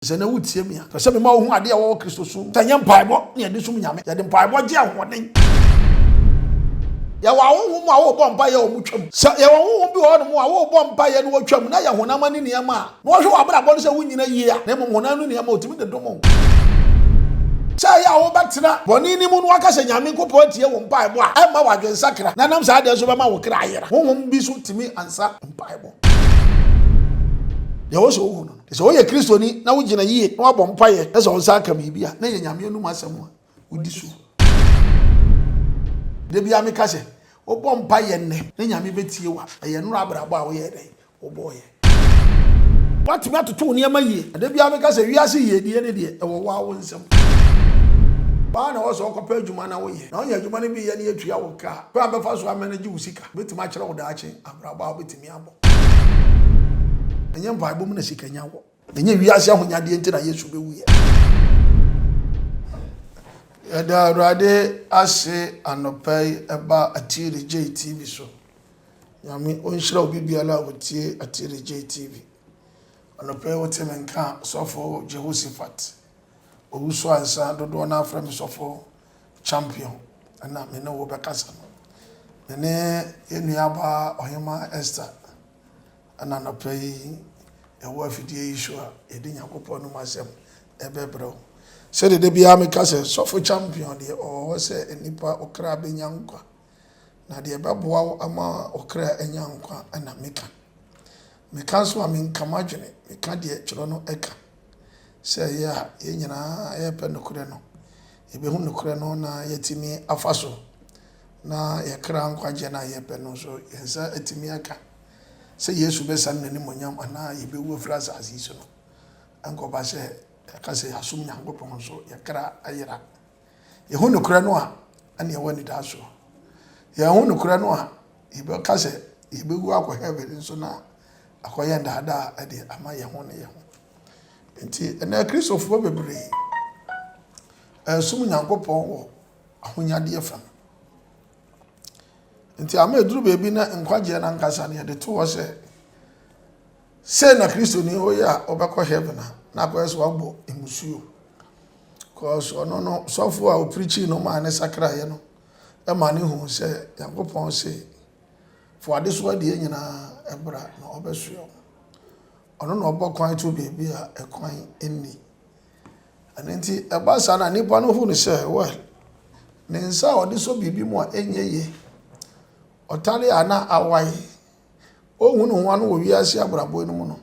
Sɛ na wotie me a, pɛ sɛ mema wohu adeɛ a wɔwɔ Kristo som. Sɛ nyɛ mpaebɔ ne yɛde som Nyame, yɛde mpaebɔ gye ahoɔden. Yɛwɔ ahonhom a wɔrebɔ mpaeɛ a wɔtwam. Sɛ yɛwɔ honhom bi wɔ hɔnom a wɔrebɔ mpaeɛ na wɔtwam na yɛ honam ani nneɛma a, na wɔhwɛ w'abrabɔ no sɛ wonnyina yie a, na mmom honam no nneɛma ɔtumi de dom wo. Sɛ ɛyɛ a wobɛtena bɔne no mu na woaka sɛ Nyame Nkopɔn atie wo mpaebɔ a, ɛmma w'adwensakra, na ɛnam saa deɛ so bɛma wo kra ayera. Honhom bi so tumi ansa mpaebɔ. Deɛ ɛwɔ sɛ wohu no no, Sɛ woyɛ Kristoni na wogyina yie na woabɔ mpaeɛ na sɛ wo nsa aka biribi a, na ɛyɛ Nyame anom asɛm a wodi so. Da biara meka sɛ, wobɔ mpaeɛ nnɛ na Nyame bɛtie wo a, ɛyɛ nnora abrabɔ a woyɛɛ dɛn? Wobɔeɛ. Woatumi atoto wo nneɛma yie. Da biara meka sɛ, wiase yiedie no deɛ, ɛwɔ wo ara wo nsam. Wo ara na ɛwɔ sɛ wokɔpɛ adwuma na woyɛ. Na wonya adwuma no bi yɛ na yɛtua wo ka a, kwan a wobɛfa so amanage wo sika bɛtumi akyerɛ wo daakye abrabɔ a wobɛtumi abɔ. Ɛnyɛ mpaebɔ mu na sikanya wɔ. Ɛnyɛ wiase ahonyadeɛ nti na Yesu bɛwuiɛ. Yɛda Awurade ase anɔpa yi ɛba Atiri J TV so. Nyame ɔnhyira obi biara a ɔtie Atiri J TV. Anɔpa yi wote me nka Sɔfo Jehoshaphat Owusu Ansa, dodoɔ no afrɛ me Sɔfo Champion ɛna me ne wo bɛkasa no. Me ne yɛn nuabaa Ɔhemaa Esther ɛna anɔpa yi yɛwɔ afidie yi so a yɛde Nyankopɔn anom asɛm ɛbɛbrɛ wo. Sɛdeɛ da biara meka sɛ Sɔfo Champion deɛ ɔwɔ hɔ sɛ nnipa ɔkra bɛnya nkwa. Na deɛ ɛbɛboa wo ama ɔkra anya nkwa ɛna meka. Meka nso a menka m'adwene, meka deɛ twerɛ no ɛka. Sɛ ɛyɛ a yɛn nyinaa yɛpɛ nokorɛ no, yɛbɛhu nokorɛ no na yɛatumi afa so na yɛn kra nkwagyeɛ no a yɛpɛ no nso yɛn nsa atumi aka. Sɛ Yesu bɛsane n'animuonyam anaa yɛbɛwu afiri asase yi so no, ɛnkɔba sɛ yɛka sɛ yɛasom Nyankopɔn nso yɛn kra ayera. Yɛhu nokorɛ no a, ɛne yɛwɔ anidasoɔ. Yɛnhu nokorɛ no a, yɛbɛka sɛ yɛbɛwu akɔ heaven nso na akɔyɛ ndaadaa de ama yɛn ho ne yɛn ho. Nti ɛnɛ Kristofoɔ bebree ɛresom Nyankopɔn wɔ ahonyadeɛ fam. Nti ama ɛduru baabi na nkwagyeɛ no ankasa no yɛde to hɔ sɛ sei na Kristoni woyɛ a wobɛkɔ heaven a, na akɔyɛ sɛ wabɔ mmusuo. Cause ɔno no sɔfo a ɔpirikyi no maa ne sakraeɛ no ɛma ne hu sɛ Nyankopɔn se fa w'adesoa deɛ nyinaa ɛbra na ɔbɛsoɛ wo. Ɔno na ɔbɔ kwan to baabi a ɛkwan nni. Ɛno nti ɛba saa na nipa no hu no sɛ well ne nsa a ɔde sɔ biribi mu a ɛnyɛ yie, ɔtare a na awae, ɔnhu ne ho ano wɔ wiase abrabɔ no mu no,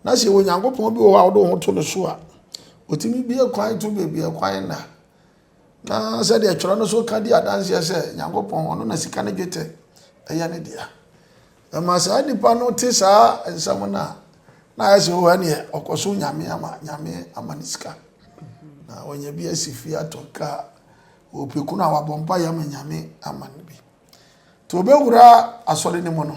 na sɛ Onyankopɔn bi wɔ hɔ a wode wo ho to no so a, ɔtumi bue kwan to baabi a ɛkwan nna. Na sɛdeɛ twerɛ no so ka di adanseɛ sɛ Nyankopɔn ɔno na sika ne dwetɛ ɛyɛ ne dea. Ɛma saa nipa no te saa nsɛm no a, na ayɛ sɛ oh ɛneɛ ɔkɔ so Nyame ama Nyame ama ne sika. Na ɔnya bi asi fie atɔ kaa, ɔpɛ kunu a wabɔ mpaeɛ ama Nyame ama no bi. Nti ɔbɛwura asɔre no mu no,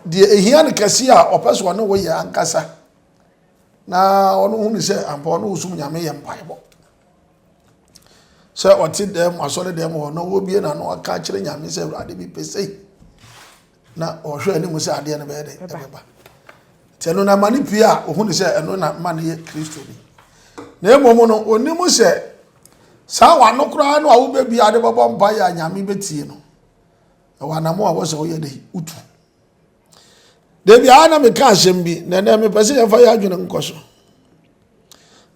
deɛ ɛhia no kɛseɛ a ɔpɛ sɛ ɔne wo yɛ ankasa na ɔno hunu sɛ ampa ɔne wo som Nyame yɛ mpaebɔ. Sɛ ɔte dɛm asɔre dɛm hɔ na wɔbie n'ano aka akyerɛ Nyame sɛ Awurade mepɛ sei na ɔhwɛ anim sɛ adeɛ no bɛyɛ dɛ ɛbɛba. Nti ɛno na ma ne pie a ɔhunu sɛ ɛno na ma no yɛ Kristoni. Na mmom no ɔnim sɛ saa wano koraa no a wobɛbie ade bɛbɔ mpaeɛ a Nyame bɛtie no, ɛwɔ anamo a wɔ sɛ woyɛ dɛ wotu. Da biara na meka asɛm bi na ɛnɛ mepɛ sɛ yɛmfa yɛ adwene nkɔ so.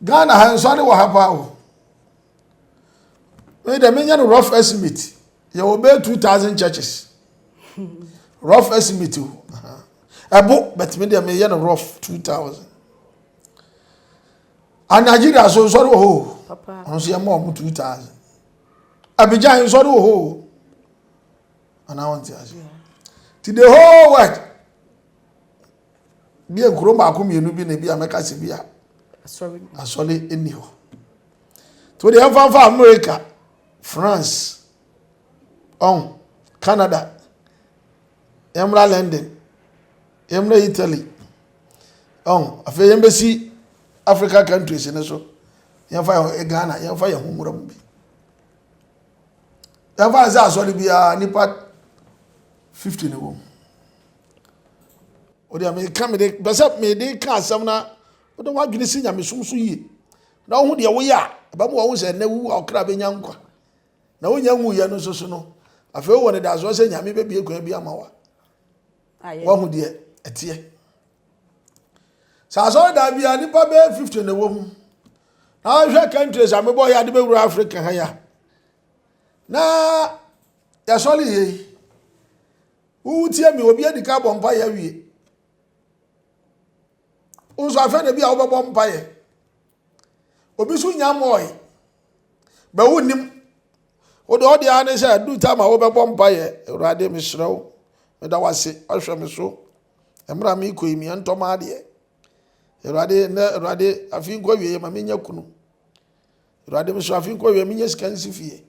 Ghana ha nsɔre wɔ ha paa o. Me dɛ menyɛ no rough estimate. Yɛwɔ bɛyɛ 2000 churches. Rough estimate o. Ɛbo but me deɛ meyɛ no rough 2000. A Nigeria so nsɔre wɔ hɔ o. Ɔno nso yɛma ɔmo 2000. Abidjan nsɔre wɔ hɔ o. Anaa wɔn ti ase. Ti the whole world. Bi nkuro baako mmienu bi na ebi a mɛka sɛ bi a asɔre nni hɔ. Nti wode yɛmfa mfa America, France, ɔn Canada, yɛmmra London, yɛmmra Italy, ɔn afei yɛmbɛsi Africa countries no so, yɛmfa yɛn Ghana, yɛmfa yɛn ho nwura mu bi. Yɛmfa sɛ asɔre biara nipa 50 na ɛwɔ mu. Wode meka mede pɛ sɛ mede ka asɛm na Wode w'adwene si nyamesom so yie na wohu deɛ woyɛ a, ɛbɛma wɔahu sɛ ɛnnɛ wowu a ɔkra bɛnya nkwa. Na wonya nwuiɛ no nso so no, afei wowɔ anidasoɔ sɛ Nyame bɛbie kwan bi ama wo a woahu deɛ ɛteɛ. Sɛ asɔredan biara nnipa bɛyɛ 50 na ɛwɔ mu na wohwɛ countries a mebɔ yɛ ade bɛwura Africa ha yi a na yɛsɔre yie yi wowu tie mi obi adi ka bɔ mpa yɛ awie Wo nso afei na bi a wobɛbɔ mpaeɛ. Obi nso nya mmɔɔe. Bɛ wonnim. Wode ɔde ara ne sɛ du tam a wobɛbɔ mpaeɛ. Awurade mesrɛ wo. Meda wo ase ahwɛ me so. Mmerɛ a merekɔ yi meɛ ntɔ m'adeɛ. Awurade nnɛ Awurade afi nkɔ wie ma menya kunu. Awurade mesrɛ afi nkɔ wie menya sika nsi fie.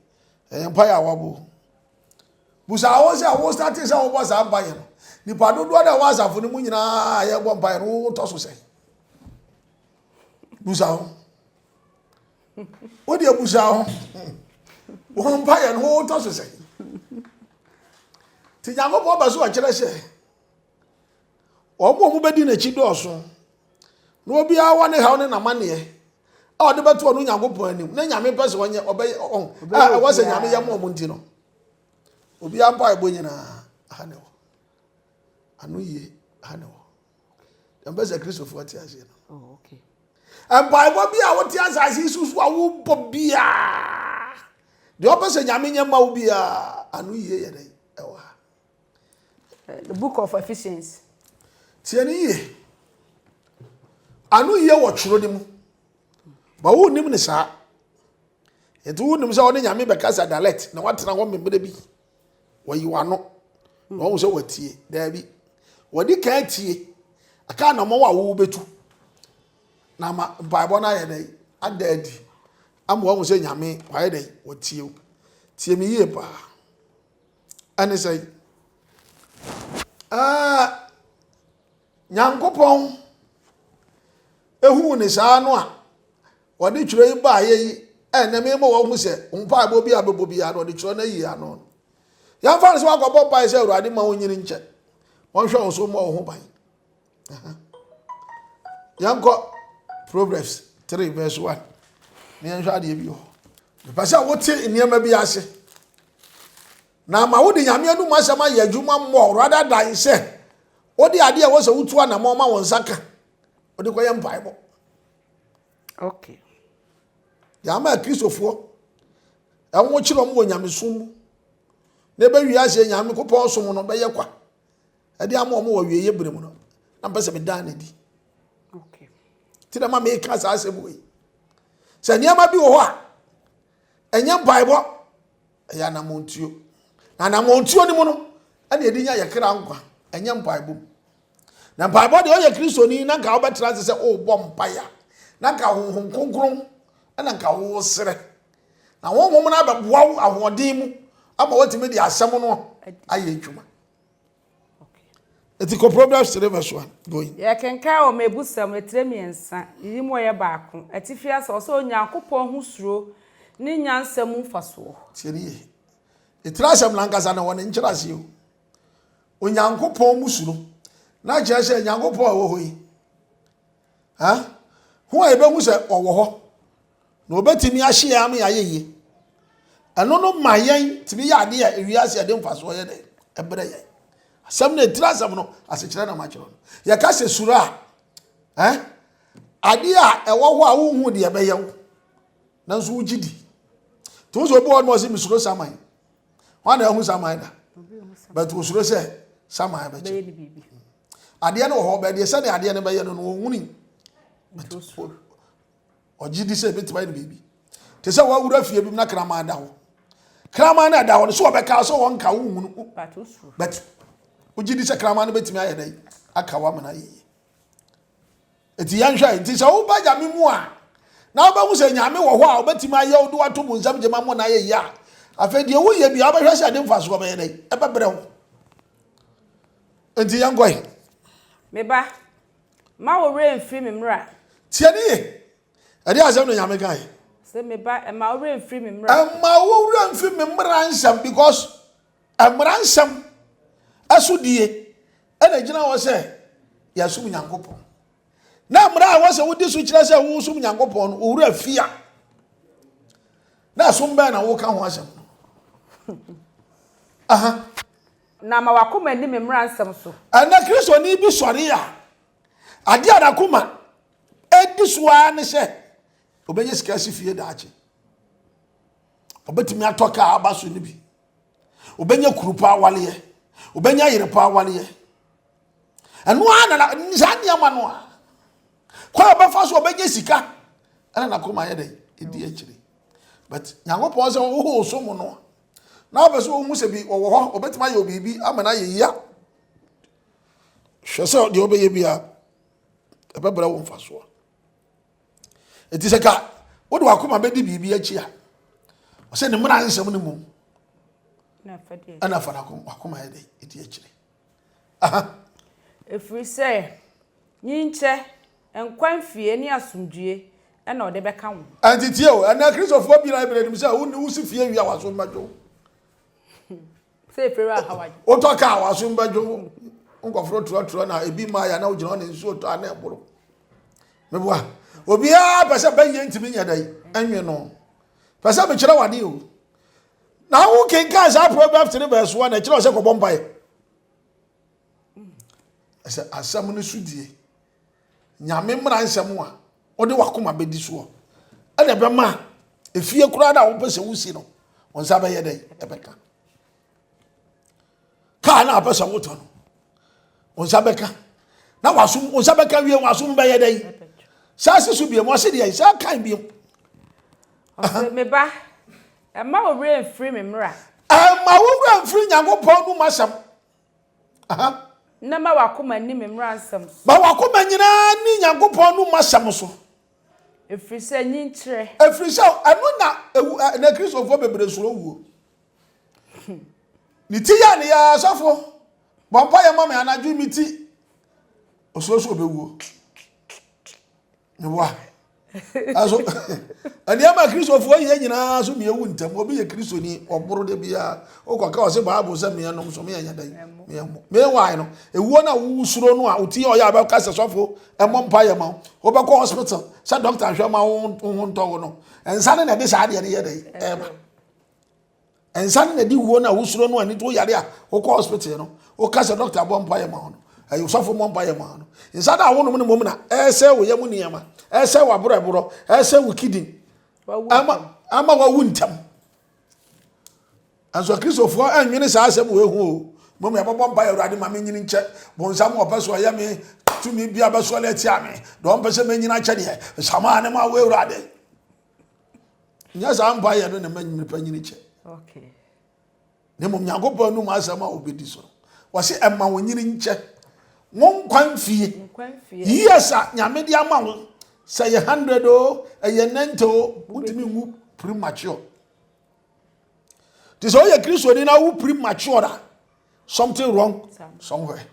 Ɛyɛ mpaeɛ a wabɔ. Busa wo sɛ wo starte sɛ wobɔ saa mpaeɛ no, nipa dodoɔ na ɛwɔ asafo no mu nyinaa a yɛbɔ mpaeɛ no wotɔ so sɛn? Busa ho. Wodeɛ busa ho. Wo mpaeɛ no wotɔ so sɛn? Nti Nyankopɔn bɛ so ɔkyerɛ sɛ wɔn a wɔbɛdi n'akyi dɔɔso na obiara wɔ ne haw ne n'amanneɛ a ɔde bɛto ɔno Nyankopɔn anim na Nyame pɛ sɛ ɔnyɛ ɔbɛyɛ ɔn a ɛwɔ sɛ Nyame yɛ ma ɔmo nti no obiara mpaebɔ nyinaa aha ne hɔ ano yie aha ne hɔ deɛ mpɛ sɛ Kristofoɔ te aseɛ no oh, mpaebɔ bi a wote asase yi so so a wobɔ biara deɛ ɔpɛ sɛ Nyame nyɛ ma wo biara ano yie yɛ dɛn ɛwɔ ha The book of Ephesians. Tie no yie. Ano yie wɔ twerɛ no mu. Ba wonnim ne saa. Nti wonim sɛ ɔne Nyame bɛkasa direct na watena hɔ mmerɛ bi. Wɔyi w'ano. Na wɔn sɛ watie. Daabi. Wɔde kan atie. Aka anamɔ a wobɛtu. Na ama mpaebɔ no ayɛ dɛ ada adi. Ama wɔn sɛ Nyame wayɛ dɛ watie wo. Tie me yie paa. Ɛne sɛ ɛɛ Nyankopɔn ehuu ne saa no a wɔde twerɛ yi baayɛ yi ɛnna mema wɔn ho sɛ mpaebɔ bi a bɛbɔ biara no wɔde twerɛ no ayi ano no yɛmfa no sɛ wakɔbɔ mpae sɛ awurade ma wo nyini nkyɛ wɔnhwɛ wo so mmɔ wo ho ban Yɛnkɔ Proverbs 3 verse 1 na yɛnhwɛ adeɛ bi wɔ hɔ. Mepɛ sɛ wote nneɛma bi ase na ama wode Nyame anum asɛm ayɛ adwuma mmɔ rather than sɛ wode adeɛ a ɛwɔ sɛ wotu anammɔn ma wo nsa ka wode kɔyɛ mpaebɔ. Okay. Deɛ ama Akristofoɔ ɛho kyerɛ wɔn wɔ nyamesom mu na ɛbɛwie aseɛ Nyame kopɔn som no bɛyɛ kwa. ɛde ama wɔn wɔ awieeɛ berɛ mu no na mpɛ sɛ medaa no adi nti na ma meka saa asɛm wei sɛ nneɛma bi wɔ hɔ a ɛnyɛ mpaebɔ ɛyɛ anammɔntuo na anammɔntuo no mu no ɛna ɛde nya yɛ kra nkwa ɛnyɛ mpaebɔ mu na mpaebɔ deɛ ɔyɛ kristoni na nka wobɛtena ase sɛ wobɔ mpaeɛ a na nka honhom kronkron ɛna nka wosrɛ na honhom no abɛboa wo ahoɔden mu ama woatumi de asɛm no ayɛ adwuma Eti kɔ Proverbs 3 verse 1 going. Yɛkenkan wɔ Mebusɛm etire miensa, yiyi mu ɔyɛ baako, atifi ase, ɔsɛ Onyankopɔn ho suro ne nyansa mu mfasoɔ. Tie ne yie. Etire asɛm no ankasa no wɔ ne nkyerɛaseɛ o. Onyankopɔn mu suro. Na kyerɛ sɛ Nyankopɔn a ɛwɔ hɔ yi, ha, ho a yɛbɛhu sɛ ɔwɔ hɔ Na wɔbɛtumi ahye yɛn ama yɛayɛ yie. Ɛno no ma yɛn tumi yɛ adeɛ a ewiase a ɛde mfasoɔ yɛ dɛ ɛbrɛ yɛn. Asɛm no etiri asɛm no asekyerɛ na makyerɛ no. Yɛka sɛ suro a, eh, adeɛ a ɛwɔ hɔ a wonhu deɛ ɛbɛyɛ wo nanso wogye di. Nti wo sɛ obi wɔ hɔ no ɔse mesuro saman. Hwan na ɛho saman da? But osuro sɛ saman bɛkye. Adeɛ no wɔ hɔ bɛdeɛ sɛdeɛ adeɛ no bɛyɛ no no wɔnhuni. But Ɔgye di sɛ ebetumi ayɛ no biribi. Te sɛ wawura fie bi mu na kraman da hɔ. Kraman no ɛda hɔ no so ɔbɛka sɛ wɔnka wo nhunu. But wogye di sɛ kraman no betumi ayɛ dɛ aka wo amena yie. Eti yɛnhwɛ nti sɛ woba nyame mu a na wobɛhu sɛ nyame wɔ hɔ a wobɛtumi ayɛ wo de wato mu nsɛm gyema mu na ayɛ yie a afei deɛ woyɛ bia wobɛhwɛ sɛ ɛde mfasoɔ bɛyɛ dɛ ɛbɛbrɛ wo. Nti yɛnkɔe. Me ba, Mma wo werɛ mfiri me mmara. Tie ne ye. Ɛde asɛm na Nyame kae. Sɛ me ba, mma wo werɛ mfiri me mmara. Mma wo werɛ mfiri me mmara nsɛm because mmara nsɛm ɛso die ɛna gyina hɔ sɛ yɛsom Nyankopɔn. Na mmara a ɛwɔ sɛ wodi so kyerɛ sɛ wosom Nyankopɔn no, wo werɛ fi a, na ɛsom bɛn na woka ho asɛm no? Aha. Na ma w'akoma nni me mmara nsɛm so. Ɛnɛ Kristoni bi sɔre a, adeɛ a n'akoma ɛdi so ara ne sɛ ɔbɛnya sika asi fie daakye. Ɔbɛtumi atɔ kaa aba so no bi. Ɔbɛnya kuru pa awaleɛ. Ɔbɛnya yere pa awaleɛ. Ɛno ara na saa nneɛma no a kwan a ɔbɛfa so ɔbɛnya sika ɛna n'akoma yɛ dɛ ɛdi akyire. But Nyankopɔn sɛ wohoo so mu no na wopɛ sɛ wohu sɛ bi ɔwɔ hɔ ɔbɛtumi ayɛ biribi ama no ayɛ yia hwɛ sɛ deɛ wobɛyɛ bia ɛbɛbrɛ wo mfasoɔ ɛti sɛ ka wode wakoma bɛdi biribi akyi a ɔsɛ ne mmara nsɛm no mmom ɛna fa wakoma yɛ dɛ ɛdi akyire. Ɛfiri sɛ nyinkyɛ, nkwa mfie ne asomdwoeɛ na ɔde bɛka wo ho. Ɛnti tie o, ɛnɛ Kristofoɔ bi na ebire nim sɛ wo ne wosi fie wie a w'asom bɛdwo wo. Sɛ efiri wɔ aha wadwo. Wotɔ kaa w'asom bɛdwo wo. Nkɔforo trɔtrɔ na ebi mmaa ya na wogyina hɔ na nsuo tɔ a na ɛboro. Meboa. Obiara pɛ sɛ bɛyɛ ntumi nyɛ dɛ ɛnwe no. Pɛ sɛ mekyerɛ wade o. Na wo kenkan saa Proverbs 3 verse 1 ɛkyerɛ sɛ kɔbɔ mpaeɛ. Ɛsɛ asɛm no so die. Nyame mmara nsɛm a wode wakoma bɛdi soɔ ɛna ɛbɛma efie koraa no a wopɛ sɛ wosi no wo nsa bɛyɛ dɛn ɛbɛka. Kaa no a wopɛ sɛ wotɔ no wo nsa bɛka na wasom wo nsa bɛka wie wasom bɛyɛ dɛn saa si so biom ɔse deɛ saa kan biom. Ɔse me ba Mma wo werɛ mfiri me mmara. Mma wo werɛ mfiri Nyankopɔn no mu asɛm. Na ma w'akoma nni me mmara nsɛm so. Ma w'akoma nyinaa nni Nyankopɔn no mu asɛm so. Ɛfiri sɛ nyinkyerɛ. Ɛfiri sɛ ɛno na ewu na Kristofoɔ bebree suro wuo. Ne ti yɛ ne yɛ asɔfo. Bɔ mpa yɛ ma me anadwo me ti. Osuro so obɛwuo. Meboa. Ɛso nneɛma Kristofoɔ yɛ nyinaa so mmiɛ wu ntɛm. Obi yɛ Kristoni ɔboro de biara. Wokɔka ɔse Bible sɛ mmiɛ nom so mmiɛ nyɛ dɛn. Mmiɛ mmɔ. Meanwhile no, ewuo no a wosuro no a wotie ɔyɛ a bɛka sɛ sɔfo ɛmmɔ mpa yɛ ma wo. Wobɛkɔ hospital sɛ doctor nhwɛ ma wo ho ntɔ wo no. Nsa no na ɛde saa adeɛ no yɛ dɛn ɛba. Nsa no na ɛde wuo no a wosuro no a ne nti woyare a wokɔ hospital no woka sɛ dɔkta bɔ mpaeɛ ma wo no ɛyɛ sɔfo mmɔ mpaeɛ ma wo no nsa no a wonom no mmom na ɛresɛ wo yam nneɛma ɛresɛ wo aborɔborɔ ɛresɛ wo kidney ama ama wawu ntɛm nso akristofoɔ ɛnwene saa asɛm wɔ ehu o mmom yɛbɛbɔ mpaeɛ awurade ma menyini nkyɛ bonsam ɔpɛ so ɔyɛ me tumi bi a bɛsɔre atia me deɛ ɔmpɛ sɛ menyina kyɛ deɛ samaa ne ma wo awurade Nyɛ saa mpaeɛ no na ɛma nnipa nyini kyɛ. Na mmom Nyankopɔn anum asɛm a wobɛdi so no, wɔse ɛma wo nyini nkyɛ. Wo nkwa mfie. Years a Nyame de ama wo, sɛ yɛ 100 o, ɛyɛ 90 o, wotumi nwu premature. Nti sɛ woyɛ Kristoni na wo premature a, something wrong somewhere.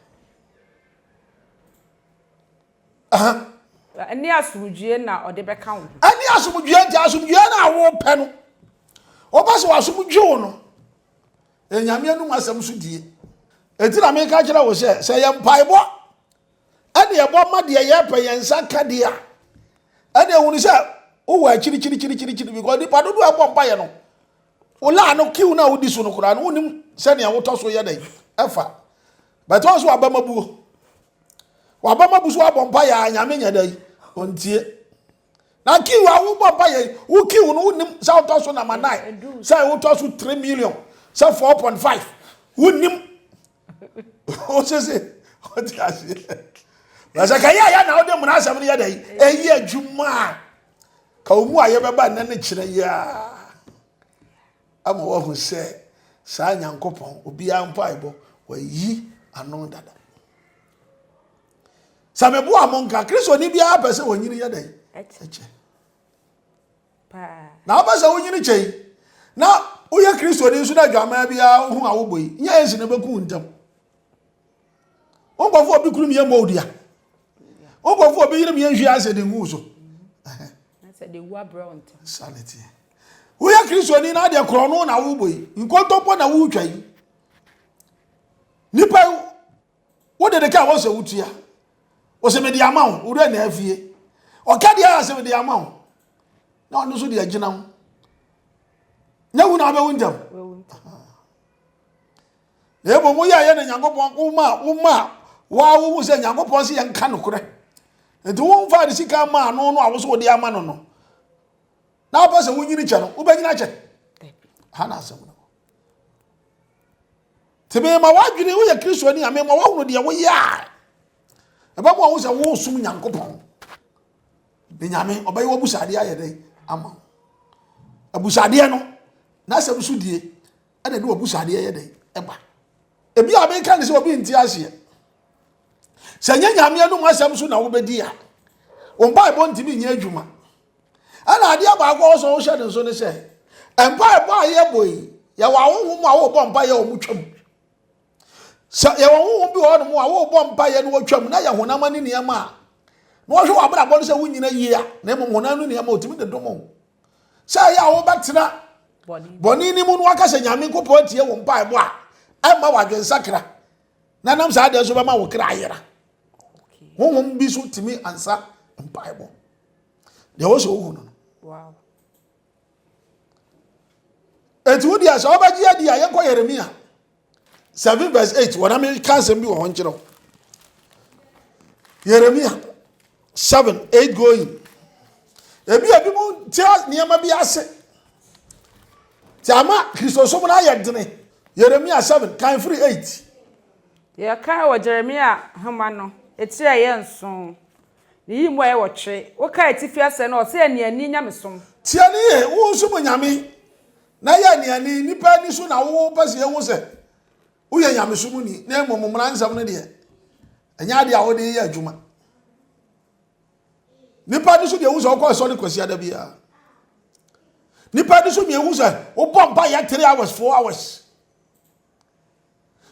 Ɛne asomdwoeɛ na ɔde bɛka wo ho. Ɛne asomdwoeɛ nti asomdwoeɛ no a wopɛ no wopɛ sɛ wasomdwe wo no ɛnyame anum asɛm so die. Ɛti na meka kyerɛ wo sɛ sɛ yɛ mpaebɔ ɛne ɛbɔ ma deɛ yɛpɛ yɛn nsa ka deɛ a ɛne ɛhunu sɛ wowɔ akyirikyirikyirikyiri because nipa dodoɔ ɛbɔ mpaeɛ no wo laa no kiw no a wodi so no koraa no wonim sɛnea wotɔ so yɛ dɛn ɛfa bɛtɔ so abamabuo Waba ma busu abɔ mpa yɛ a nyame nyɛ dɛ ɔntie. Na kiw a wobɔ mpa yɛ wo kiw no wonim sɛ wotɔ so number 9 sɛ wotɔ so 3 million sɛ 4.5 wonim wosese wote aseɛ. Na sɛ kɛyɛ a yɛ na wode mmara asɛm no yɛ dɛ ɛyɛ adwuma a ka wo mu a yɛbɛba nnɛ ne kyerɛ yɛ a ama woahu sɛ saa Nyankopɔn, obiara mpaebɔ, wayi ano dada. Sɛ meboa mo nka, Kristoni biara pɛ sɛ onyini yɛ dɛn? Ɛkyɛ. Na wopɛ sɛ wonyini kyɛ yi, na woyɛ Kristoni nso na adwaman biara wohu a wobɔ yi, nyɛ ɛnsi na ɛbɛku wo ntam. Wonkɔfo obi kunu mmiɛ mmɔ wo dua. Wonkɔfo obi yere mmiɛ nhwie asɛ de ngu so. Saa na ɛteɛ. Woyɛ Kristoni na adeɛ korɔ no na wobɔ yi, nkontompo na wotwa yi. Nipa wode de ka wɔ sɛ wotua. Ɔsɛ mede ama wo, wura na afie. Ɔka deɛ ayɛ sɛ mede ama wo. Na ɔno nso de agyina ho. Na wu na wobɛwu ntɛm. Na mmom woyɛ yɛ na Nyankopɔn woma woma waa wohu sɛ Nyankopɔn sɛ yɛnka nokorɛ. Nti womfa ne sika maa no no a wo so wode ama no no. Na wopɛ sɛ wonyini kyɛ no, wobɛnyini akyɛ. Ha na asɛm no. Nti mema w'adwene woyɛ Kristoni a mema woahunu deɛ woyɛ a ɛbɛma wo sɛ wosom Nyankopɔn. Ne Nyame ɔbɛyɛ w'abusadeɛ ayɛ dɛn ama wo. Abusadeɛ no n'asɛm so die ɛna ɛde w'abusadeɛ yɛ dɛn ɛba. Ebi a meka ne sɛ obi nte aseɛ. Sɛ nyɛ Nyame anum asɛm so na wobɛdi a, wo mpaebɔ ntumi nyɛ adwuma. Ɛna adeɛ baako a ɔsɛ wohyɛ ne nso ne sɛ, mpaebɔ a yɛbɔ yi, yɛwɔ ahonhom a wɔrebɔ mpaeɛ a wɔtwam. Sɛ yɛwɔ honhom bi wɔ hɔnom a wɔrebɔ mpaeɛ no wɔtwam na yɛ honam ani nneɛma a, na wɔhwɛ wɔ abrabɔ no sɛ wonyina yie a, na mmom honam no nneɛma ɔtumi de dom wo. Sɛ ɛyɛ a wobɛtena bɔne no mu no waka sɛ Nyame nkopɔn atie wo mpaebɔ a, ɛmma w'adwensakra na nam saa deɛ nso bɛma wo kra ayera. Honhom bi so tumi ansa mpaebɔ. Deɛ wɔ sɛ wohu no no. Eti wo deɛ sɛ wobɛgye adi a yɛnkɔ Yeremia 7 verse 8 wɔn meka asɛm bi wɔ hɔ nkyerɛ wo. Yeremia 7 8 going. Ebi ebi mu tia nneɛma bi ase. Ti ama Kristosom no ayɛ dene. Yeremia 7 kan firi 8. Yɛkan wɔ Jeremia nhoma no etiri a ɛyɛ nson Ne yi mu a ɛwɔ twe. Woka atifi asɛm no, ɔse aniani nyamesom. Tie no yie, wo nso mu nyame, na yɛ aniani, nnipa ani so na wo pɛ sɛ yɛhu sɛ woyɛ nyamesom ni, na mmom mmara nsɛm no deɛ, ɛnyɛ adeɛ a wode yɛ adwuma. Nnipa ani so deɛ ehu sɛ wokɔ asɔre kwasiada biara. Nnipa ani so deɛ ehu sɛ wobɔ mpa yɛ 3 hours, 4 hours.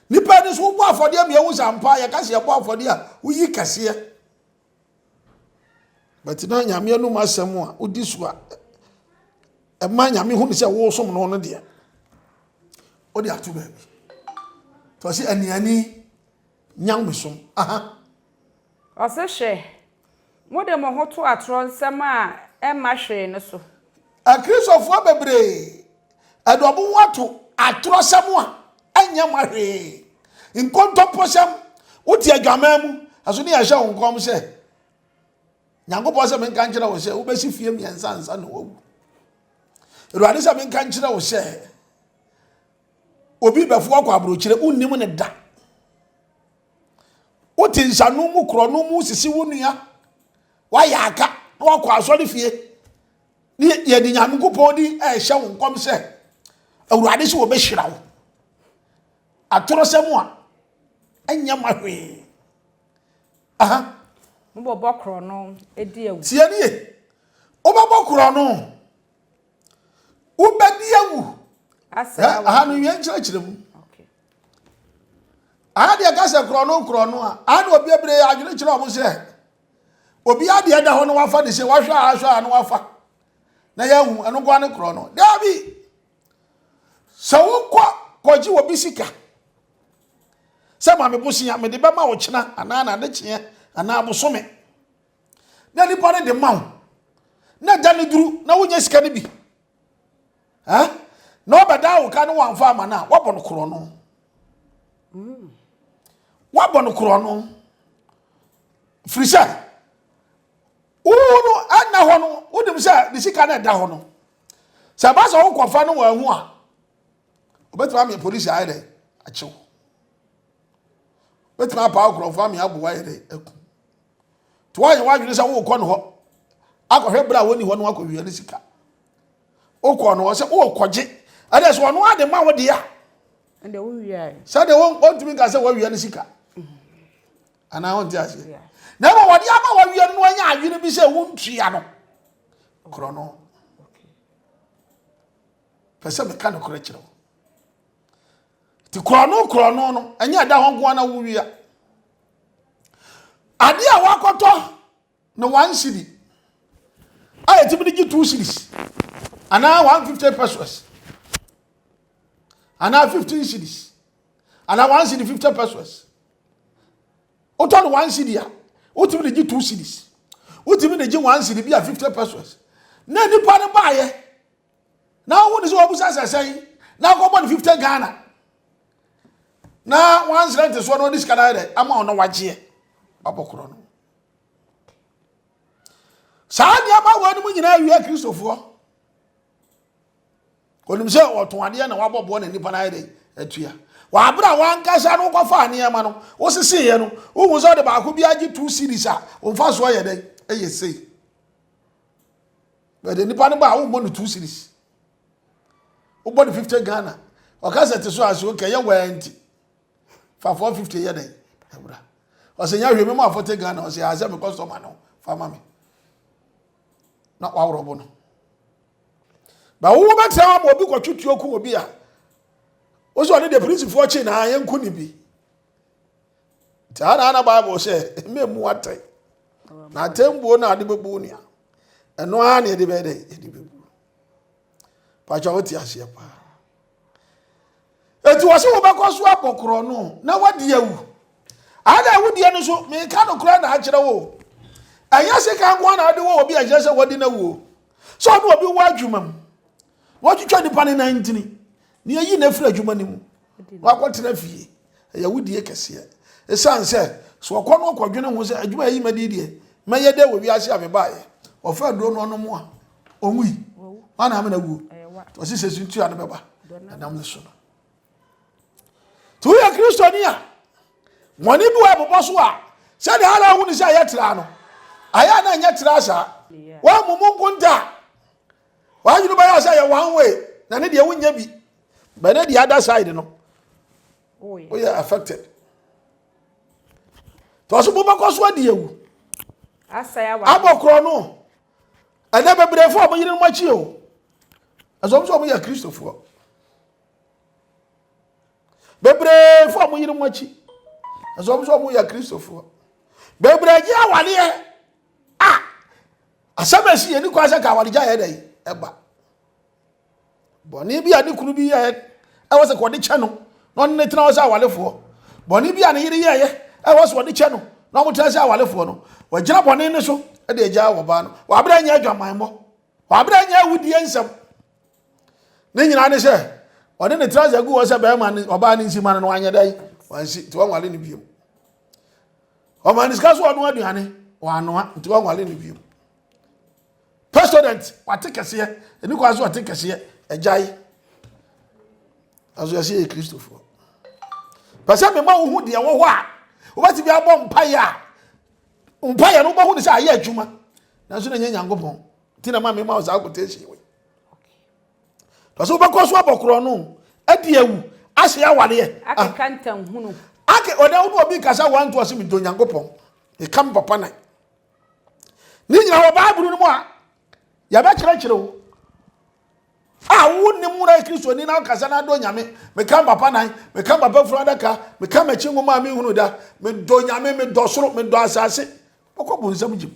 Nipa ani so wobɔ afɔdeɛ ma yɛhu sɛ ampa yɛka sɛ yɛbɔ afɔdeɛ a woyi kɛseɛ. But na Nyame anum asɛm a wodi so a ɛma Nyame hu ne sɛ wosom no no deɛ wode ato baabi. Nti ɔse aniani nyamesom. Aha. Ɔse hwɛ, mode mo ho to atorɔ nsɛm a ɛmma hwee no so. Akristofoɔ bebree de wɔn ho ato atorɔsɛm a ɛnyɛ mma hwee, nkontomposɛm. Wote adwaman mu, ɛso ne yɛhyɛ wo nkɔm sɛ, Nyankopɔn sɛ menka nkyerɛ wo sɛ wobɛsi fie mmiɛnsa ansa na wawu. Awurade sɛ menka nkyerɛ wo sɛ obi bɛfo akɔ aburokyire, wonnim ne da. Wote nsano mu korɔno mu sisi wo nua, woayɛ aka na wakɔ asɔre fie. Ne yɛde Nyankopɔn din ɛrehyɛ wo nkɔm sɛ Awurade sɛ wɔbɛhyira wo. Atorɔsɛm a ɛnyɛ ma hwee. Aha. Mobɔbɔ korɔno di awu. Tie nie. Wobɛbɔ korɔno. Wobɛdi awu. Aha no wie nkyerɛkyerɛ mu. Aha deɛ ka sɛ korɔno korɔno a, aha na obi abere adwene kyerɛ wɔn sɛ obi adeɛ da hɔ no wafa ne sɛ wahwɛ a ahwɛ a no wafa na yɛahu ɛno nkoa ne korɔ no. Daabi. Sɛ wokɔ kɔgye obi sika sɛ maame bosea mede bɛma wo kyena anaa n'adekyeɛ anaa bosome na nipa no de ma wo na da no duru na wonya sika no bi eh? Na ɔbɛda wo ka no wamfa ama no a woabɔ no korɔ no. Woabɔ no korɔ no firi sɛ wo no ɛnna hɔ no wonim sɛ ne sika no ɛda hɔ no sɛ ɛba sɛ wokɔfa no wɔahu a wobɛtumi ame polisi ayɛ dɛ akyew wobɛtumi apaa nkurɔfoɔ ame aboa ayɛ dɛ aku nti woayɛ woadwene sɛ wokɔ no hɔ akɔhwɛ berɛ a wɔnni hɔ no akɔwia ne sika wokɔ no hɔ sɛ wokɔgye ɛdeɛ sɛ ɔno ade ma wo deɛ a sɛdeɛ wɔntumi nka sɛ woawia ne sika anaa wonte aseɛ na mmom wɔde ama wawia no anya adwene bi sɛ wontua no korɔ no pɛ sɛ meka nokorɛ kyerɛ wo nti korɔ no korɔ no no ɛnyɛ ɛda hɔ nko na wowia adeɛ a wakɔtɔ no one cedi a yɛtumi de gye two cedis anaa 150 pesos anaa 15 cedis anaa one cedi 50 pesos wotɔ no one cedi a Wotumi de gye 2 cedis. Wotumi de gye 1 cedi bi a 50 pesos. Na nipa no baayɛ. Na wohu ne sɛ wɔbusa sɛ sɛn na akɔbɔ no 50 Ghana. Na wansrɛ ntesoɔ na ɔde sika no ayɛ dɛ ama ɔno wagyeɛ. Wabɔ korɔ no. Saa nneɛma wɔ no mu nyinaa wia Kristofoɔ. Onim sɛ ɔtɔn adeɛ na wabɔ boɔ na nipa no ayɛ dɛ atua. Wɔ abere a wankasa no wokɔfaa nneɛma no woseseeɛ no wohu sɛ ɔde baako bi agye 2 cedis a ɔmfa soɔ yɛ dɛ ɛyɛ sei. Bɛde nipa no ba a wommɔ no 2 cedis. Wobɔ no 50 Ghana. Ɔka sɛ te so a so kɛyɛ wɛɛ nti. Fa 450 yɛ dɛ ɛwura. Ɔsɛ nya hwɛ me ma 40 Ghana ɔsɛ asɛ me customer no fa ma me. Na waworɔbo no. Ba wo bɛtena hɔ ma obi kɔtwe tuo ku obi a wo sɛ ɔne deɛ polisifoɔ kye na yɛnku ne bi. Nti ha na Bible sɛ mmɛmmu atɛn. Na atɛnbuo no a ade bɛbu nua. Ɛno ara na yɛde bɛyɛ dɛ yɛde bɛbu. Pakyɛ wote aseɛ paa. Eti wɔ sɛ wobɛkɔ so abɔ korɔ no na wadi awu. Ada awudie no so meka no korɛ na akyerɛ wo. Ɛnyɛ sika nko na ade wɔ obi a ɛkyerɛ sɛ wadi no awuo. Sɛ ɔne obi wɔ adwuma mu na watwitwa nipa ne nan ntini na yɛyi no afiri adwuma no mu na wakɔtena fie ɛyɛ awudie kɛseɛ. Ɛsiane sɛ sɛ ɔkɔ no ɔkɔdwene ho sɛ adwuma yɛyi madi deɛ mɛyɛ dɛ wɔ wiase a mebaeɛ ɔfa aduro no ɔnom a ɔnwui wana amena wuo ɔse sɛ suntua no bɛba ɛnam ne so no. Nti woyɛ Kristoni a, bɔne bi wɔ ɛbobɔ so a, sɛdeɛ ara wohu ne sɛ ɛyɛ tra no, ayɛ a na ɛnyɛ tra saa. Woammu mu nkonta a, w'adwene bɛyɛ sɛ ɛyɛ one way, na ne deɛ wonyɛ bi. But ne the other side no, woyɛ affected. Tɔ so mobɛkɔ so adi awu. Abɔ korɔ no, ɛnɛ bebree fo a wɔn yerenom akyi o. Ɛsɛ wɔn sɛ wɔn yɛ Kristofoɔ. Bebree fa wɔn yerenom akyi. Ɛsɛ wɔn sɛ wɔn yɛ Kristofoɔ. Bebree gye awadeɛ a asɛm a esi yɛ ni kwan sɛ ka awaregya yɛ dɛ ɛba. Bɔne bi a ne kunu bi yɛ ɛwɔ sɛ kɔde kyɛ no na ɔne ne tena hɔ sɛ awarefoɔ. Bɔne bi a ne yere yɛɛyɛ ɛwɔ sɛ ɔde kyɛ no na wɔn tena sɛ awarefoɔ no. Wɔgyina bɔne no so de agya wɔ baa no. Wɔabrɛ nyɛ adwamanmmɔ. Wɔabrɛ nyɛ awudie nsɛm. Ne nyinaa ne sɛ ɔde ne trouser gu hɔ sɛ bɛrima ne ɔbaa ne nsi ma no no wanyɛ dɛn wansi nti wɔnwale no bio. Ɔma ne sika so ɔno aduane wanoa nti wɔnwale no bio. President wate kɛseɛ ɛni kwan so ɔte kɛseɛ agyae nanso yɛsɛ yɛ kristofoɔ. Pɛ sɛ mema wo hu deɛ wɔ hɔ a wobɛtumi abɔ mpaeɛ a mpaeɛ no wobɛhu ne sɛ ayɛ adwuma nanso na ɛnyɛ Nyankopɔn nti na ma mema wo saa quotation wei. Tɔ so wobɛkɔ so abɔ korɔ no adi awu ahye awareɛ. Akeka ntanhunu. Ake ɔdɛ wo ne obi kasa wanto ɔse medɔ Nyankopɔn meka me papa nan. Ne nyina wɔ Bible no mu a yɛbɛkyerɛkyerɛ wo a wo ne mu na Kristoni na kasa na adɔ Nyame meka me papa nan meka me papa funu adaka meka m'akyi nwoma a menhunu da medɔ Nyame medɔ soro medɔ asase bɛkɔ bonsam gyim.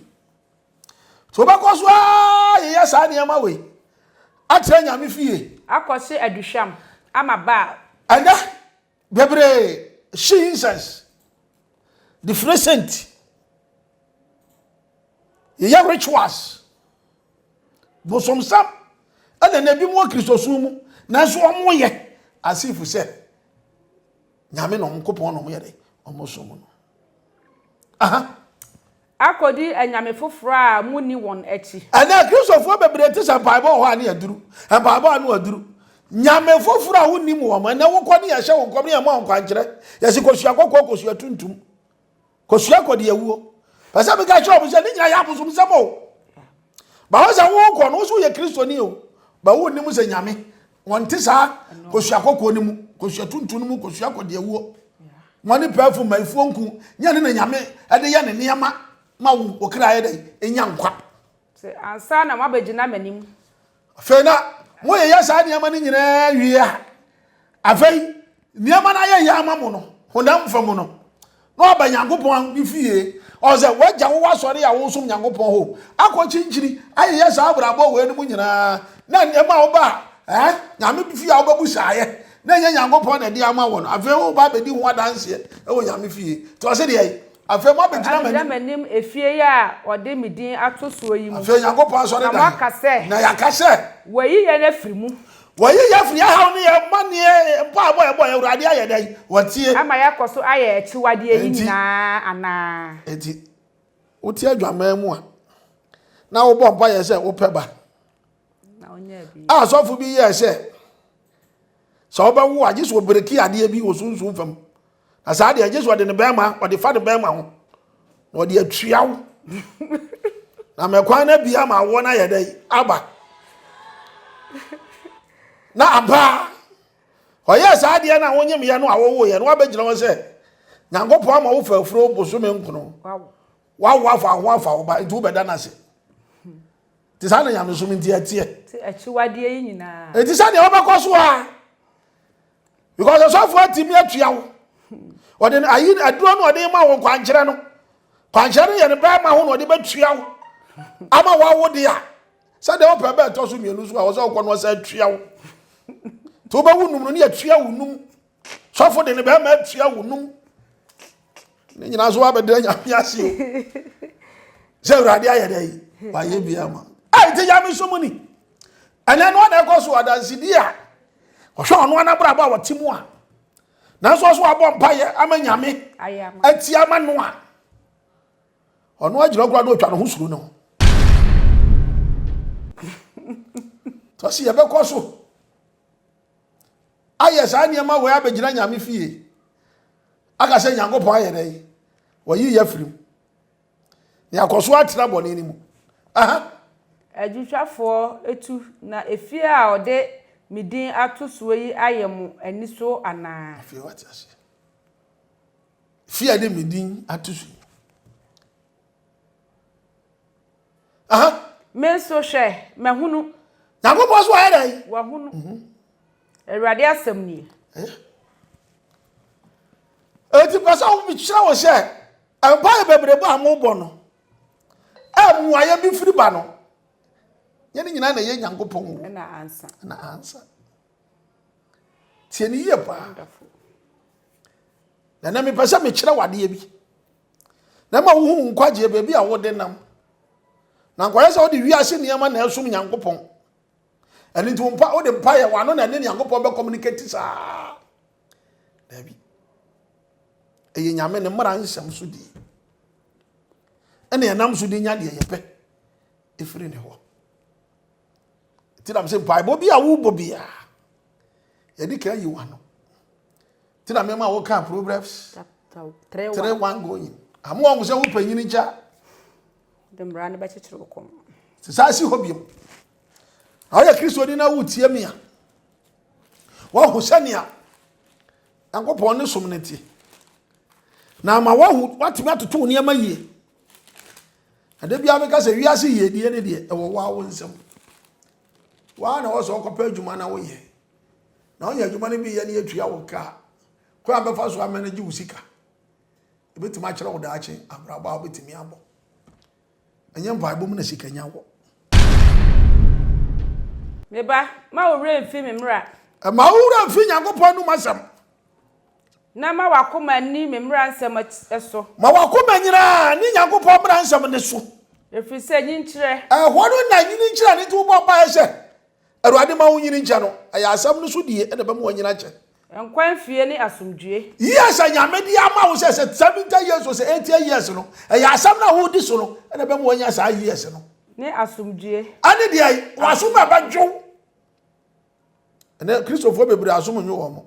So wobɛkɔ so ara yeyɛ saa nneɛma wei akyerɛ Nyame fie? Akɔhye aduhwam ama Baal. Ɛnɛ, bebree hye incense, de firi scent, yeyɛ rituals, bosomsɛm, ɛna na ebi mu wɔ Kristosom mu, nanso wɔn yɛ as if sɛ Nyame na wɔn Nkopɔn na wɔn yɛ dɛ, wɔn som no. Aha. Akɔdi anyame foforɔ a monni wɔn akyi. Ɛnnɛ, Kristofoɔ bebree te sɛ mpaebɔ wɔ hɔ a ne aduru, mpaebɔ a ne aduru. Nyame foforɔ a wonnim wɔn. Ɛnnɛ wokɔ ne yɛhyɛ wo nkɔm ne yɛma wo nkwankyerɛ. Yɛsi kosua kɔkɔɔ, kosua tuntum, kosua kɔdi awuo. Pɛ sɛ meka kyerɛ wɔn sɛ ne nyinaa yɛ abosomsɛm o. Ba wo sɛ wokɔ no, wo so woyɛ Kristoni o. Ba wonnim sɛ Nyame Wɔnte saa kosua kɔkɔɔ no mu, kosua tuntum no mu, kosua kɔdeawuo. Wɔn ne pɛɛfo mmayifoɔ nku nyɛ ne na Nyame de yɛ ne nneɛma ma wo wo kra yɛ dɛn enya nkwa. Sɛ ansa na moabɛgyina m'anim. Afei na moyeyɛ saa nneɛma no nyinaa wie a, afei nneɛma no ayɛ yɛ ama mo no, honam fa mu no, na waba Nyankopɔn ne fie. Ɔwɔ sɛ wagya wo w'asɔre a wosom Nyankopɔn hɔ akɔ kyinkyini ayeyɛ saa abrabɔ wei no mu nyinaa, na nneɛma a woba a, eh, Nyame fie a wobɛbu saayɛ, na ɛnyɛ Nyankopɔn na ɛde ama wɔ no. Afei woba abɛdi ho adanseɛ wɔ Nyame fie. Nti ɔse deɛ? Afei moabɛgyina Abɛgyina m'anim. m'anim efie yi a wɔde me din ato soɔ yi mu. Afei Nyankopɔn asɔredan. Na moaka sɛ. Na yɛaka sɛ. Wɔayi yɛn afiri mu. Wɔayi yɛn afiri yɛn haw ne yɛn amaneɛ mpaebɔ a yɛbɔeɛ, Awurade ayɛ dɛn? Watie. Ama yɛakɔ so ayɛ akyiwadeɛ yi Enti. nyinaa anaa? Enti wote adwaman mu a, na wobɔ mpaeɛ sɛ wopɛ ba. A sɔfo bi yɛɛ sɛ sɛ wobɛwo a gye sɛ ɔbreki adeɛ bi wɔ sunsum fam na saa deɛ gye sɛ ɔde ne bɛrima ɔde fa ne bɛrima ho na ɔde atua wo na mɛkwan no abia ma awoɔ no ayɛ dɛ aba na ampa ɔyɛɛ saa adeɛ no a wonyemyɛ no a wowoyɛ no woabɛgyina hɔ sɛ nyankopɔn ama wo fa afuro bosome nkono wawo afa ho afa wo ba nti wobɛda no ase Te saa na nyamesom nti ɛteɛ. Te akyiwadeɛ yi nyinaa. Eti sɛ deɛ wɔbɛkɔ so a because ɔsɔfo atumi atua wo. Ɔde ayi aduro no ɔde ma wo kwankyerɛ no. Kwankyerɛ no yɛ ne bɛrima ho na ɔde bɛtua wo. Ama wawo de a sɛ deɛ wɔpɛ bɛɛ ɛtɔ so mmienu so a wɔsɛ ɔkɔ no ɔsɛ atua wo. Nti wobɛwo num no ne atua wo num. Sɔfo de ne bɛrima atua wo num. Ne nyinaa so wabɛda nyame ase o sɛ awurade ayɛ dɛ yi wayɛ bi ama ɛyɛ nti nyame so mu ni ɛnɛ no ɔna ɛkɔ so adansedi a ɔhwɛ ɔno anabrabɔ a wɔte mu a nanso ɔso abɔ mpayɛ ama nyame ati ama no a ɔno agyina koraa na ɔtwa ne ho suro no tɔsi yɛbɛkɔ so ayɛ saa nneɛma wei abɛgyina nyame fie aka sɛ nyankopɔn ayɛ dɛ wɔyi yɛ afiri mu na yɛakɔ so atena bɔne no mu aha Adwotwafoɔ tu, na efie a ɔde me din ato soɔ yi ayɛ mo ani so anaa? Afei wate aseɛ. Fie a ɛde me din ato so yi. Aha. Me nso, hwɛ, mahunu. Nyankopɔn so ayɛ dɛn? Wahunu. Mhm. Awurade asɛm nie. Eti pɛ sɛ wokyerɛ wo sɛ mpaeɛ bebrebe a mobɔ no a mmuaeɛ bi firi ba no nyɛ ne nyinaa na ɛyɛ Nyankopɔn o. Ɛna ansa. Ɛna ansa. Tie ne yie paa. Na na mepɛ sɛ mekyerɛ wo adeɛ bi. Na ma wohu nkwagyeɛ baabi a wode nam. Na nkɔyɛ sɛ wode wiase nneɛma na ɛsom Nyankopɔn. Ɛno nti mpa wode mpa yɛ wano na ɛne Nyankopɔn bɛ communicate saa. Dabi. Ɛyɛ Nyame ne mmara nsɛm so die. Ɛna ɛnam so de nya deɛ yɛpɛ ɛfiri ne hɔ. Nti nam sɛ mpaebɔ bi a wobɔ biara yɛde ka yi wano. Nti na mema woka Proverbs 3 1 going. Amoa wo sɛ wo panyini kya. De mmara no bɛkyekyere wo kɔn. Sɛ saa si hɔ biom. Na woyɛ Kristoni na wotie me a, woahu sɛnea Nyankopɔn ne som no te. Na ama woahu woatumi atoto wo nneɛma yie. Ɛda biara meka sɛ wiase yiedie ne deɛ ɛwɔ wo a wo nsam. Woa na wɔ sɛ wokɔpɛ adwuma na woyɛ. Na wonya adwuma no bi yɛ ne yɛtua wo ka a, kwan a bɛfa so amanage wo sika. Ɛbɛtumi akyerɛ wo daakye abrabɔ a wobɛtumi abɔ. Ɛnyɛ mpaebɔ mu na sikanya wɔ. Me ba, mma wo werɛ mfi me mmara. Mma wo werɛ mfi Nyankopɔn anom asɛm. Na ma w'akoma nni me mmara nsɛm so. Ma w'akoma nyinaa nni Nyankopɔn mmara nsɛm no so. Ɛfiri sɛ nyinkyerɛ. Ɛhɔ no na nyini nkyerɛ no nti wobɔ mpaeɛ sɛ, Awurade ma wo nyini nkyɛ no. Ɛyɛ asɛm no so die na ɛbɛma wanyini akyɛ. Nkwa mfie ne asomdwie. Years a Nyame de ama wo sɛ sɛ 70 years o sɛ 80 years no, ɛyɛ asɛm no a wodi so no na ɛbɛma wanya saa years no. Ne asomdwie. Ɛne deɛ w'asom ɛbɛdwo. Ɛnɛ Kristofoɔ bebree asom nwo wɔn.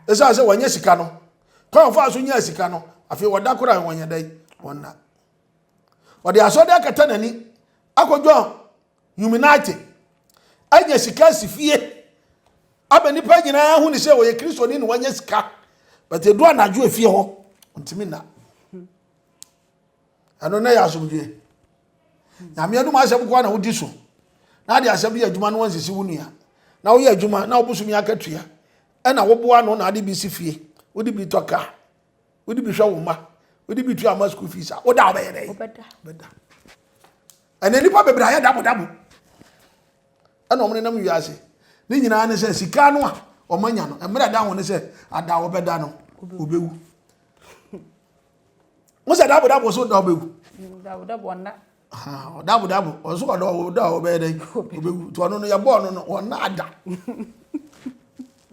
Ɛsiane sɛ wɔnyɛ sika no, kwan wɔfa so nya sika no, afei wɔda koraa wɔnyɛ dɛn wɔnna. Wɔde asɔre akata n'ani akɔdwa Illuminati anya sika asi fie ama nipa nyinaa hu ne sɛ ɔyɛ kristoni na wanya sika but edu anadwo efie hɔ ntumi nna ɛno na yɛ asomdwe nyame anum asɛm koa na wodi so na ade asɛm yɛ adwuma no wansisi wo nua na woyɛ adwuma na wobosome akatua ɛna woboa no na ade bi si fie wode bi tɔ kaa wode bi hwɛ wo mma wode bi tua ama school fees a woda wobɛyɛ dɛ wobɛda Ɛnɛ nnipa bebree ayɛ dabodabo ɛna wɔn nenam wiase. Ne nyinaa ne sɛ sika no a wɔn anya no, mmerɛ da ho ne sɛ ada wɔbɛda no, wɔbɛwu. Mo sɛ dabo dabo so da ɔbɛwu. Dabo dabo ɔnna. Dabo dabo ɔso ɔdɔ ɔda ɔbɛyɛ dɛ ɔbɛwu. Nti ɔno no yɛbɔɔ no no ɔnna ada.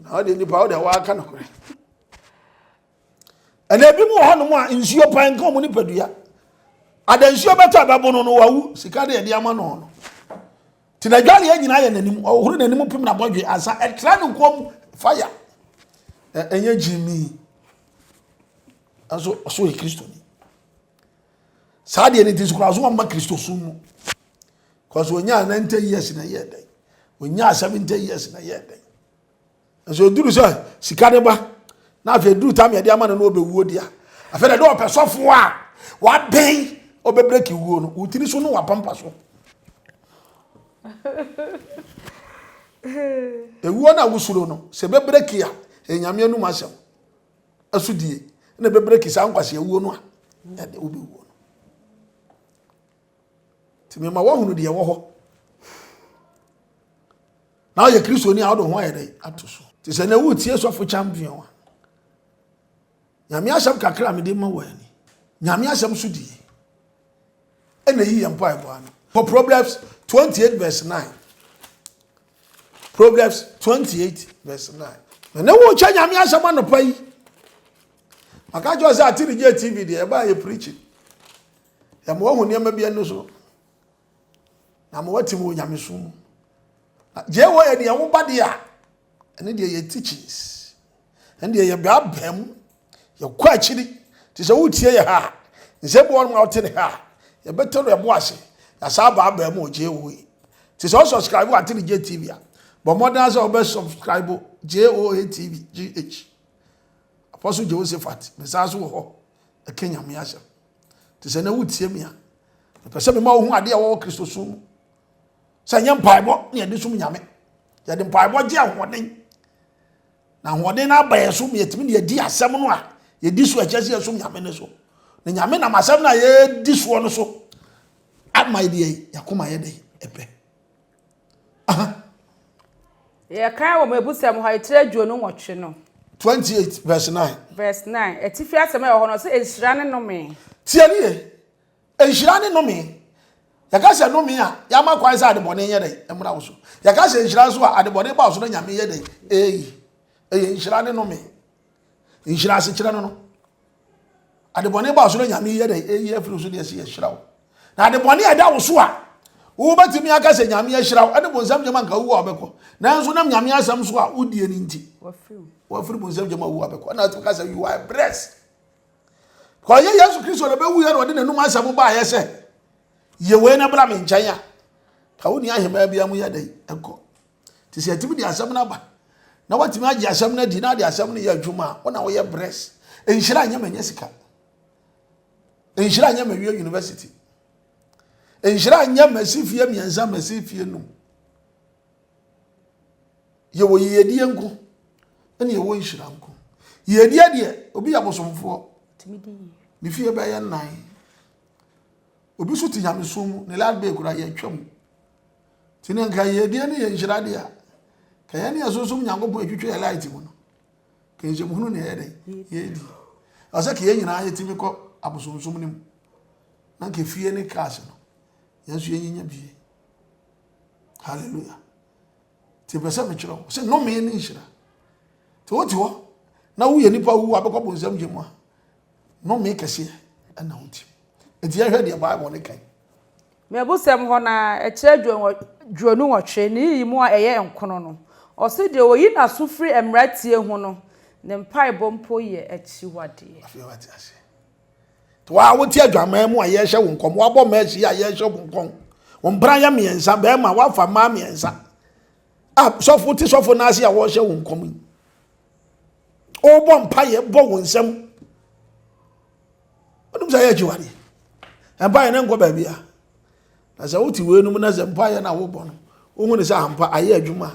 Na ɔde nipa ɔde waka nokorɛ. Ɛna ebi mu wɔ hɔnom a nsuo pan nka wɔn nipadua. Ada nsuo bɛtɔ a bɛbo no no wawu sika de yɛde ama no no. Nti n'adwareɛ nyinaa yɛ n'anim ɔhohoro n'anim pem n'abɔdwe ansa ɛtra ne kɔn mu fire. Ɛnyɛ gyimi. Nso ɔso yɛ kristoni. Saa deɛ ne ti so koraa so wɔmma kristosom mu. Kɔso onyaa 90 years na ɛyɛ dɛn. Onyaa 70 years na ɛyɛ dɛn. Nso eduru sɛ sika ne ba na afei eduru tam yɛde ama no na ɔbɛwuo deɛ afei na ɛde ɔpɛ sɔfoɔ a wabɛn ɔbɛbreki wuo no wo tiri so no wapampa so. Ewuo no a wosuro no sɛ ɛbɛbreki a ɛyɛ Nyame anum asɛm ɛso die na ɛbɛbreki saa nkwasi awuo no a ɛde wobɛwuo no. Nti mema woahunu deɛ ɛwɔ hɔ. Na ɔyɛ Kristoni a ɔde ho ayɛ dɛn ato so. Te sɛ na wotie sɔfo champion a. Nyame asɛm kakra a mede ma wɔ ani. Nyame asɛm so die. Ɛna yi yɛn mpaebɔ ano. For Proverbs 28 verse 9. Proverbs 28 verse 9. Na ne wo kyɛ Nyame asɛm anɔpa yi. Maka kyerɛ sɛ ate ne gye TV deɛ ɛbaa yɛ preaching. Yɛma wahu nneɛma bi ani so. Na ma watim wɔ nyamesom mu. Gye wɔ yɛ deɛ woba deɛ a, ɛne deɛ yɛ teachings. Ɛne deɛ yɛ bɛabɛn mu. Yɛkɔ akyiri. Te sɛ wotie yɛ ha a, nsɛm bi wɔ nom a wote ne ha a, yɛbɛtɔ no ɛbo ase. Yɛasa aba abɛn mu wɔ JOA. Te sɛ wo subscribe wɔ Ate ne Gye TV a, bɔ mmɔden sɛ wobɛ subscribe JOA TV GH. Apostle Jehoshaphat, mesan so wɔ hɔ ɛka Nyame asɛm. Te sɛ na wotie me a, mepɛ sɛ mema wohu adeɛ a wɔwɔ Kristosom mu. Sɛ nyɛ mpaebɔ na yɛde som Nyame. Yɛde mpaebɔ gye ahoɔden. Na ahoɔden no aba yɛn so ma yɛtumi de adi asɛm no a yɛdi so a ɛkyerɛ sɛ yɛsom Nyame no so. Na Nyame nam asɛm no a yɛdi soɔ no so ama yɛde yɛakoma yɛ dɛn ɛpɛ. Yɛkan wɔ Mmebusɛm hɔ a, etire 28 no. 28 verse 9. Verse 9. Atifi asɛm a ɛwɔ hɔ no, ɔsɛ nhyira ne nnome. Tie ne ye. Nhyira ne nnome. Yɛka sɛ nnome a, yɛama kwan sɛ adebɔne nyɛ dɛn? Mmra wo so. Yɛka sɛ nhyira nso a, adebɔne ba wo so na Nyame yɛ dɛn? Eyi. Ɛyɛ nhyira ne nnome. Nhyira asekyerɛ no no. Adebɔne ba wo so na Nyame yɛ dɛn? Eyi afiri wo so deɛ ɛsɛ yɛhyira wo. Na adebɔne a ɛda wo so a, wobɛtumi aka sɛ Nyame ahyira wo, ɛne bonsam gyama nka wowu a wobɛkɔ. Nanso nam Nyame asɛm so a wodie no nti, wafiri bonsam gyama wu a wobɛkɔ. Ɛna atumi ka sɛ you are blessed. Ɔyɛ Yesu Kristo na bɛwuiɛ na ɔde n'anum asɛm baeɛ sɛ, yɛ wei na bra me nkyɛn a, ka wo nni ahemmaa biara mu yɛ dɛn ɛkɔ. Nti sɛ yɛtumi de asɛm no aba na watumi agye asɛm no adi na ade asɛm no yɛ adwuma a, wo na woyɛ blessed. Nhyira nyɛ manya sika. Nhyira nyɛ mawie university. Nhyira nyɛ masi fie mmiɛnsa masi fie num. Yɛwɔ yiyedie nko ɛne yɛwɔ nhyira nko. Yiyedie deɛ obi yɛ bosomfoɔ. Ne fie bɛyɛ nnan. Obi nso te nyamesom mu ne life bɛyɛ kura yɛtwa mu. Nti ne nka yiyedie ne yɛ nhyira deɛ a ka yɛne yɛsonsom Nyankopɔn ɛtwitwa yɛ light mu no. Ka nhyɛmuhunu ne ɛyɛ dɛn yɛdi. Ɛwɔ sɛ ka yɛn nyinaa yɛtumi kɔ abosomsom no mu. Na nka fie ne cars no yɛn nso yɛnyinya bie. Hallelujah. Nti pɛ sɛ mekyerɛ wo sɛ nnome ne nhyira. Nti wote hɔ na woyɛ nipa wu a bɛkɔ bonsam gye mu a nnome kɛseɛ ɛna wo nti. Nti yɛhwɛ deɛ Bible ne kan. Mmebusɛm hɔ no ara, ɛkyerɛ 28, ne nyiyimu a ɛyɛ nkono no. Ɔse deɛ ɔyi n'aso firi mmara tie ho no, ne mpaebɔ mpo yɛ akyiwadeɛ. Afei wate aseɛ. Nti waa wote adwaman mu a yɛhyɛ wo nkɔm, wabɔ mɛsi a yɛhyɛ wo nkɔm. Wo mpena yɛ mmiɛnsa, bɛrima wafa mmaa mmiɛnsa. A sɔfo te sɔfo n'ase a wɔhyɛ wo nkɔm yi. Wobɔ mpaeɛ bɔ wo nsam. Wonim sɛ ɛyɛ akyiwadeɛ. Mpaeɛ no nkɔ baabi a. Na sɛ wote weinom na sɛ mpaeɛ no a wobɔ no, wohu ne sɛ ampa ayɛ adwuma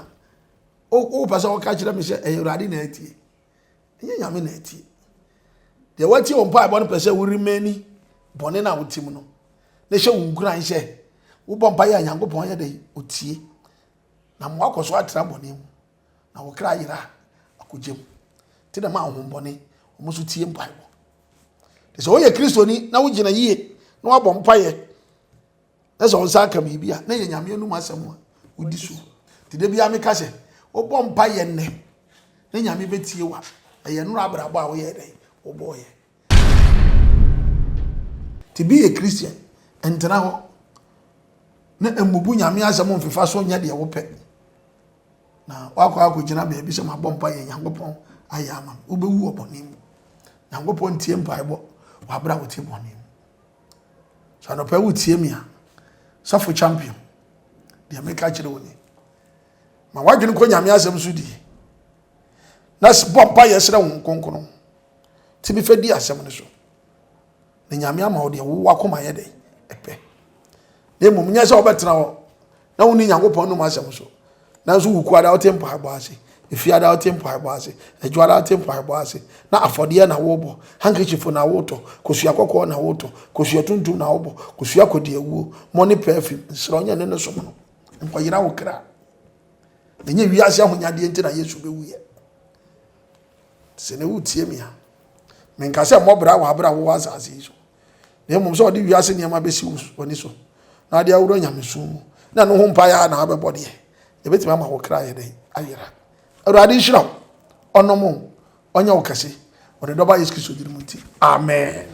a, wopɛ sɛ woka kyerɛ me sɛ ɛyɛ Awurade na atie. Ɛnyɛ Nyame na atie. Deɛ watie wo mpaebɔ no pɛ sɛ woremani bɔne no a wote mu no, na hyɛ wo nkuran sɛ wobɔ mpaeɛ a Nyankopɔn yɛ dɛ ɔtie. Na ma wakɔ so atra bɔne mu. Na wo kra yera akɔgya mu. Nti na ma ahohombɔne wɔn nso tie mpaebɔ. Te sɛ woyɛ Kristoni na wogyina yie na woabɔ mpaeɛ na sɛ wo nsa aka biribi a, na ɛyɛ Nyame anum asɛm a wodi so. Nti da biara meka sɛ, wobɔ mpaeɛ nnɛ na Nyame bɛtie wo a, ɛyɛ nnora abrabɔ a woyɛɛ dɛn? Wobɔeɛ. Nti be a Christian, ntena hɔ na mmubu Nyame asɛm mfefa so nyɛ deɛ wopɛ. Na wakɔ akɔgyina baabi sɛ mabɔ mpaeɛ Nyankopɔn ayɛ ama me. Wobɛwu wɔ bɔne mu. Nyankopɔn ntie mpaebɔ wɔ abere a wote bɔne mu. So anɔpa wotie me a, sɔfo champion, deɛ meka kyerɛ wo ni. Ma w'adwene kɔ Nyame asɛm so die. Na bɔ mpaeɛ srɛ wo nkonkron. Tumi fa di asɛm no so. Na Nyame ama wo deɛ wo wakoma yɛ dɛn ɛpɛ. Na mmom nyɛ sɛ wobɛtena hɔ na wonni Nyankopɔn nom asɛm so. Nanso wukuada wote mpaebɔ ase, efiada wote mpaebɔ ase, adwoada wote mpaebɔ ase, na afɔdeɛ na wobɔ, handkerchief na wotɔ, kosua kɔkɔɔ na wotɔ, kosua tuntum na wobɔ, kosua kɔdiawuo, money perfume, nsrɛ ɔnyɛ ne ne som no. Nkɔyera wo kra. Ɛnyɛ wiase ahonyadeɛ nti na Yesu bɛwuiɛ. Sɛ ne wotie me a, menka sɛ mmɔ bra wɔ abere a wowɔ asase yi so, na mmom sɛ ɔde wiase nneɛma bɛsi w'ani so na ade awura nyamesom mu na ɛno ho mpaeɛ a na abɛbɔ deɛ, ɛbɛtumi ama wo kra ayɛ dɛn? Ayera. Awurade nhyira wo, ɔnom wo, ɔnyɛ wo kɛse, wɔ ne dɔba Yesu Kristo din mu nti, amen.